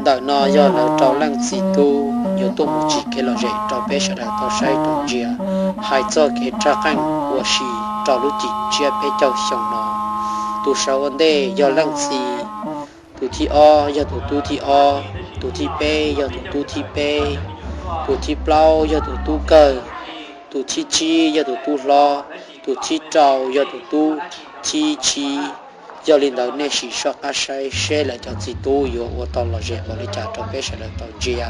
Ntawm no yog lawv rau leej txiv tub yuav tuaj mus tsim kev lom zem rau peb sawv daws tau saib tau ntsia, hais txog kev rov qeej ua si rau lub cim tsiab peb caug xyoo no. Tus sawv ua ntej yog leej txiv, tus thib ob yog tus tub thib ob, tus thib peb yog tus tub thib peb, tus thib plaub yog tus tub kawg, tus thib tsib yog tus tub hlob, tus thib rau yog tus tub thib tsib. Yog li ntawd nej sim soj qab saib seb lawv cov txiv tub yuav ua tau lom zem npaum li cas rau peb sawv daws tau ntsia.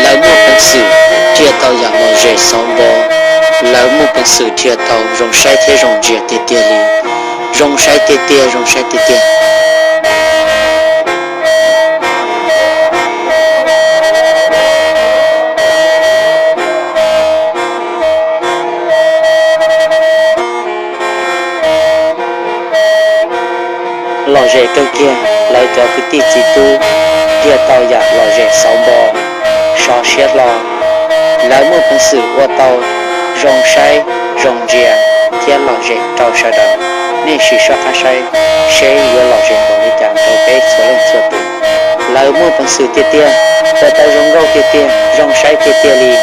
Lawv muaj peev xwm dhia tau yam lom zem xauv npo, lawv muaj peev xwm dhia tau zoo saib thiab zoo ntsia tiag tiag li. Zoo saib tiag tiag, zoo saib tiag tiag. Lom zem kawg kiag, lawv cov kwv tij txiv tub dhia tau yam lom zem xauv npo, sov siab hlo. Lawv muaj peev xwm ua tau zoo saib, zoo ntsia thiab lom zem rau sawv daws. Nej sim soj qab saib seb yuav lom zem npaum li cas rau peb txhua leej txhua tus. Lawv muaj peev xwm tiag tiag, ua tau zoo nkauj tiag tiag, zoo saib tiag tiag li.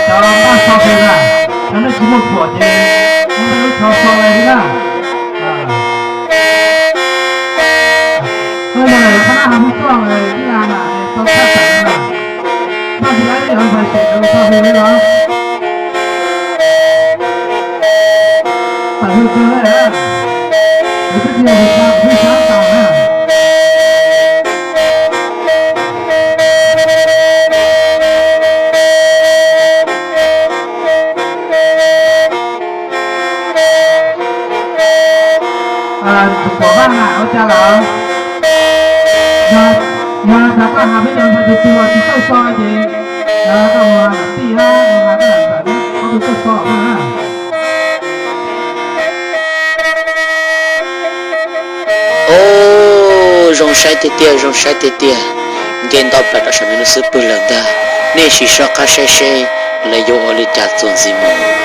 Cov npaj so na, cov nej tsis muaj phuam ces muab nej lub tsho so li na. Hnub no lawv qhab nab ho muab coj ib na na. Ua cas lawm? Yog, yog tas koj has peb cov ntxhais tus twg los tsis txawj so ces koj mus has lam tij hab, mus has koj lam ntxawm, koj tus txawj so na. Os, zoo saib tiag tiag, zoo saib tiag tiag. Nce ntau plaws rau saum me lub xub pwg lawm ntag. Nej sim soj qab saib seb lawv yuav ua li cas txuas ntxiv mus.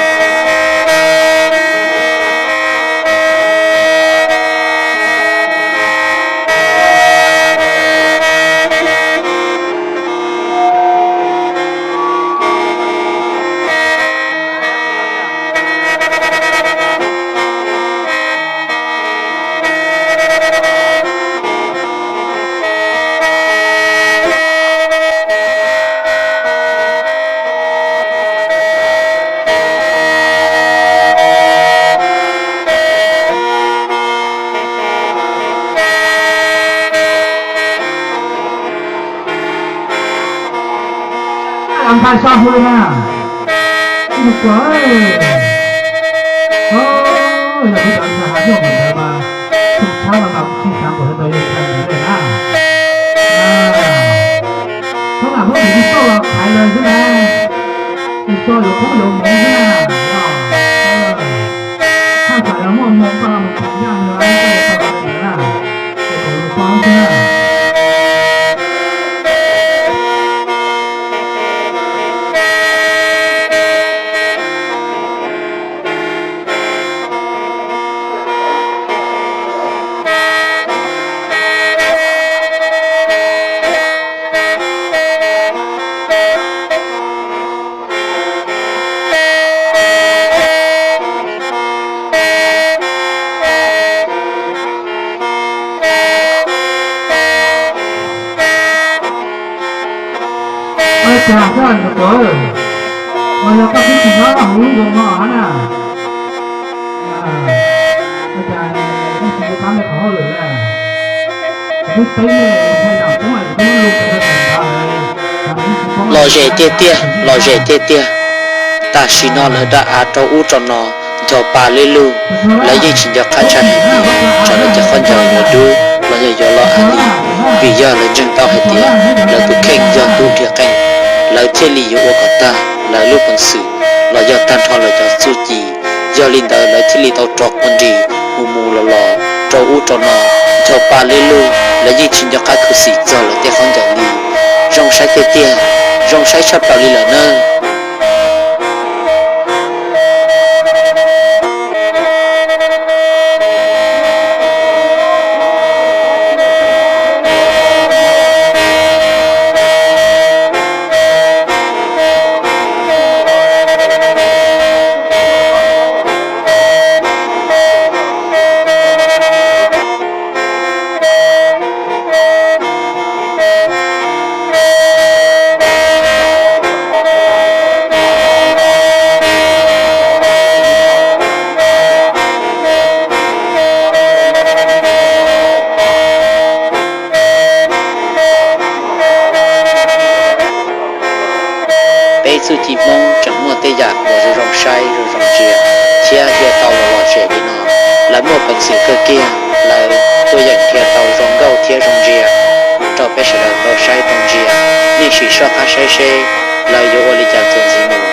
Ntxhais so hu li na. Tus kuv, yog kuv cov ntxhais hav nyuj ntawd mas, tus tshab mas mas kuv tsis xav kom sawv daws yog ntxhais ntawd na. Txhob lam muab tus txoj los thaiv lawm xwb na. Tus txoj yuav koob yuav hmoov xwb na. Haj txawm yog muaj hmoo koj los mus thaiv yaj nws, koj yuav tau li ntawd na. Es kom lus pab xwb na. Ua cas koj, tus kuv, uas yog koj twb tsis nyob hauv lub nroog no hab na? Ua cas nej tsis yuav qab nej qhov hauj lwm na? Kuv twb teb nej nthaij zaum toob es kuv twb muab lus rau sawv daws ntawd. Lom zem tiag tiag, lom zem tiag tiag. Tam sim no lawv daj av rau ub rau no, ncho pa lwj lug, lawv yeej tsis nco qab tshaj hais tias tso lawv cov khaub ncaws yuav dub los yog yuav lo av li, vim yog lawv ntseeg tau hais tias lawv tus kheej yog tub nrhiav qeej, lawv thiaj li yuav ua kom tag lawv lub peev xwm los yog tag nrho lawv cov txuj ci. Yog li ntawd lawv thiaj li tau rov quas nris mus mus los los rau ub rau no, ncho pa lwj lug, lawv yeej tsis nco qab khuv xim txog lawv tej khaub ncaws li. Zoo saib tiag tiag, zoo saib tshaj plaws li lawm nawb. Peb txuj ci Hmoob tseem muaj tej yam uas zoo zoo saib zoo zoo ntsia thiab qhia tau los lom zem li no. Lawv muaj peev xwm kawg kiag, lawv tuaj yeem qhia tau zoo nkauj thiab zoo ntsia rau peb sawv daws tau saib tau ntsia. Nej sim soj qab saib seb lawv yuav ua li cas txuas ntxiv mus.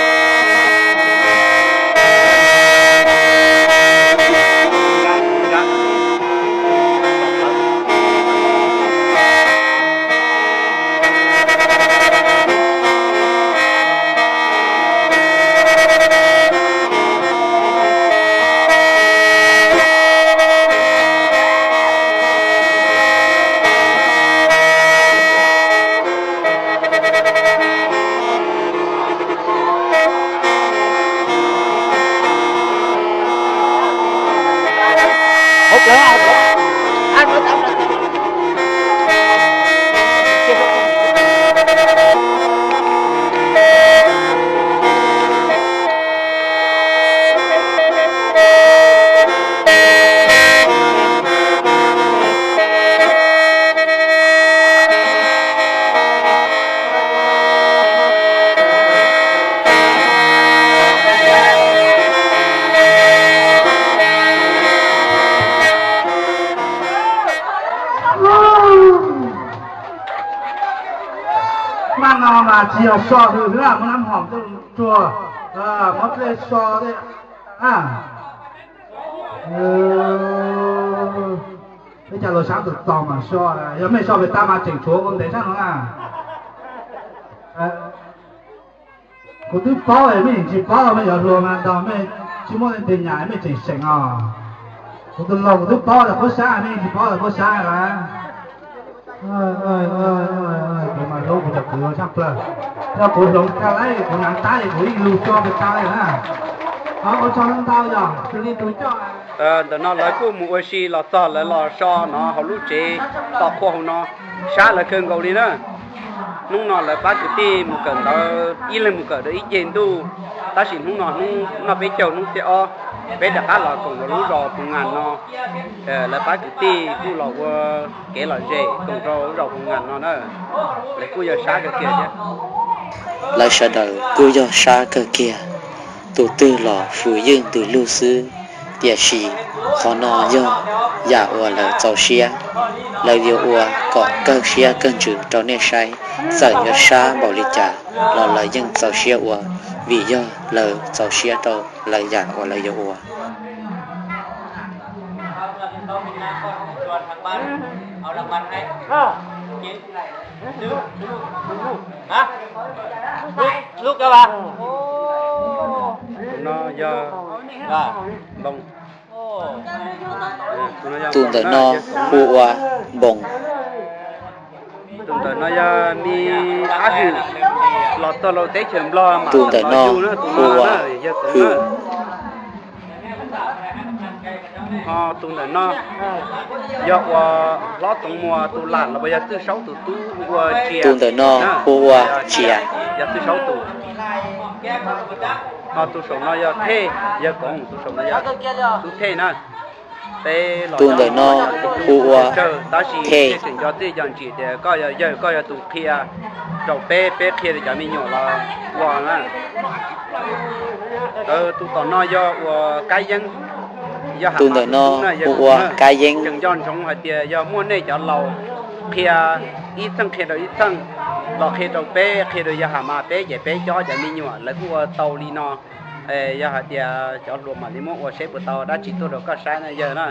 Maj no mas tsis yog so tus xwb, muab nab hom tuaj tsuag, muab dlej so tej. Peb cov luag sab tus txog mas so, yog mej so pem tab mas tseem tshuav ua ntev sab no na. Kuv twb paub, mej tsis paub, mej yuav hluas mas ntog, mej tsis muaj leej twg nyam mej tseem seem os. Kuv tus laus kuv twb paub lawm qub sab, mej tsis paub lawm qub sab lawm. Kuv mas hlub kuv cov kwv tshaj plaws. Yog kuv hloov tag lawm, kuv hnav tab es kuv ib lug so pem tau lawm na. Ua tsaug ntau yog xws li tus coj. Ntawm no lawv kuj mus ua si los txog lawv los so no hauv lub tsev tom qhua hauv no, sab lawv kawg nkaus li na. Hnub no lawv pab kwv tij mus kawm ntawv, ib leeg mus kawm rau ib ceg ntuj, tab sis hnub no hnub noj peb caug hnub thib ob, peb rov qab los koom rau lub zos Phoos Ngam no. Lawv pab kwv tij kuj los ua kev lom zem koom rau lub zos Phoos Ngam no na. Lawv kuj yog sab kawg kiag thiab. Lawv sawv daws kuj yog sab kawg kiag, tus twg los fwm ywj ntws lug xwb, tiam sis qhov no yog yam uas lawv txaus siab. Lawv yuav ua kom kawg siab kawg ntsws rau nej saib, txawm yuav sab npaum li cas los lawv yeej txaus siab ua, vim yog lawv txaus siab rau lawv yam uas lawv yuav ua. Tus ntawm no hu ua Npoos. Tus ntawm no yog me ab hwm los txog rau teb chaws Nplog mas tus ntawm no hu ua Hwm. Ho tus ntawm no yog ua Hlob Toov Muas tus lam los yog Txwj Saub tus tub ua Tsias. Tus ntawm no hu ua Tsias, yog Txwj Saub tus. Ho tus saum no yog Thej, yog Koov, tus saum no yog Tub Thej na. Tus ntawm no hu ua Thej. Tab sis tseem nco txij cov ntsis tias koj yog yawg, koj yog tus qhia rau peb, peb qhia rau cov me nyuam los ua na. Tus tom no yog ua Kab Yeeb. Tus ntawm no hu ua Kab Yeeb. Tseem nco ntsoov hais tias yog muaj nej cov laus qhia ib txheej qhia rau ib txheej los qhia rau peb, qhia rau yawg Ham mas peb ces peb cob cov me nyuam lawv kuj ua tau li no. Yog hais tias cov hluas mam li muab ua seb puas tau dab tsi tuaj rau koj saib na yawg na.